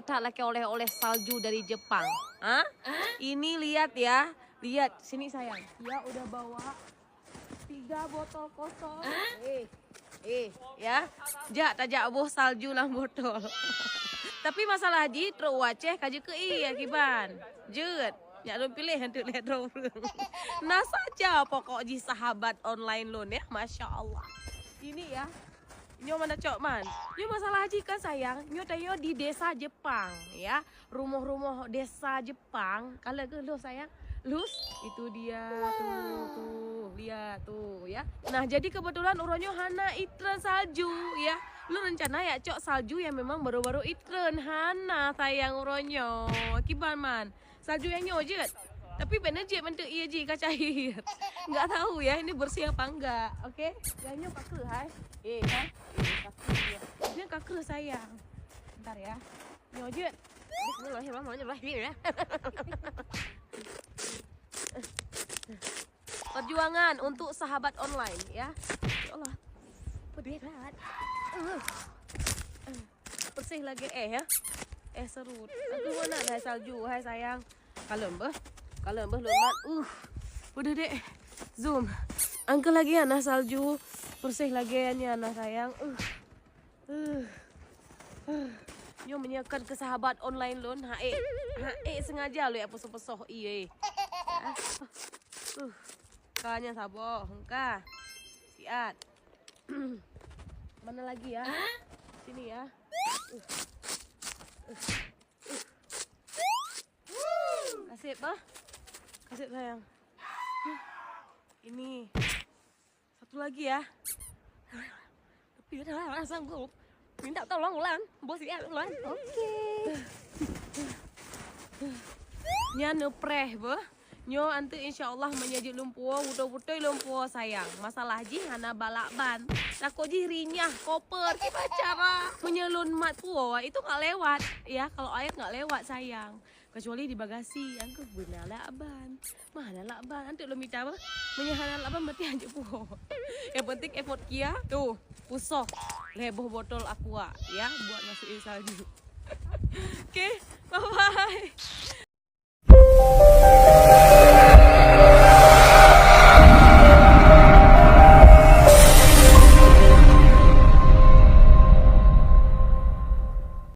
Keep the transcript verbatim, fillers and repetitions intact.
Tak lagi oleh-oleh salju dari Jepang. Ha? Ini lihat ya. Lihat sini sayang. Dia udah bawa tiga botol kosong. Eh, eh, ya. Jak tajak boh salju lam botol. Tapi masalah jih trok u Aceh ka jeuet keu ie akiban. Jeuet. Nyak lôn piléh hantu lé droe ureueng. Nah saja pokok jih sahabat online lôn ya. Masya Allah. Ini ya. Nyoe mana cok man. Nyoe masalah jih kan sayang. Nyoe tanyoe di desa Jepang ya. Rumoh-rumoh desa Jepang. Kalau ke lu sayang. Lus, itu dia tuh, tuh, lihat tuh ya. Nah, jadi kebetulan uroe nyoe hana itren salju ya. Lu rencana ya cok salju yang memang baru-baru itren hana sayang uroe nyoe. Kiban man. Salju yang nyoe jeuet. Tapi bèk neujeuet mantong ie jih ka cair. Enggak tahu ya ini bersih apa enggak. Oke. Yang nyoe ka kreuh hai. Eh, hai. Eh, ka kreuh dia. Dia ka kreuh sayang. Bentar ya. Nyoe jeuet. Bismillahirrahmanirrahim ya. Perjuangan untuk sahabat online ya. Ya Allah. Pedih banget. Uh. Bersih lagi eh ya. Eh serut. Aku mana dah salju hai sayang. Kalon beuh. Kalon beuh lôn mat. Uh. Udah dek. Zoom. Angka lagi ya nah salju. Bersih lagi ya nah sayang. Uh. Uh. Uh. Nyoe meunyeukon keu sahabat online lôn. Haek. Haek sengaja lôn ya pesoh-pesoh ie. Uh. Kanya saboh. Engka. Siat. Mana lagi ya? Sini ya. Kasih bah. Kasih sayang. Ini. Satu lagi ya. Tapi dah tak sanggup. Minta tolong ulang. Bos ya ulang. Oke. Nyan neupreh beuh. Nyoe anteuk insya Allah meunyoe jeuet lôn puwoe, beutôi-beutôi lôn puwoe sayang. Masalah jih hana balak ban. Takot jih rinyah, koper, kiban cara. Meunyoe lôn mat puwoe, itu nggak lewat. Ya, kalau air nggak lewat sayang. Kecuali di bagasi, nyang keuh beuna lak ban. Mah hana lak ban, anteuk lôn mita bah. Meunyoe hana lak ban berarti hanjeuet puwoe. Yang penting effort kia, tuh, pesoh lhèe boh botol aqua ya buat masukin salju. Oke, bye bye.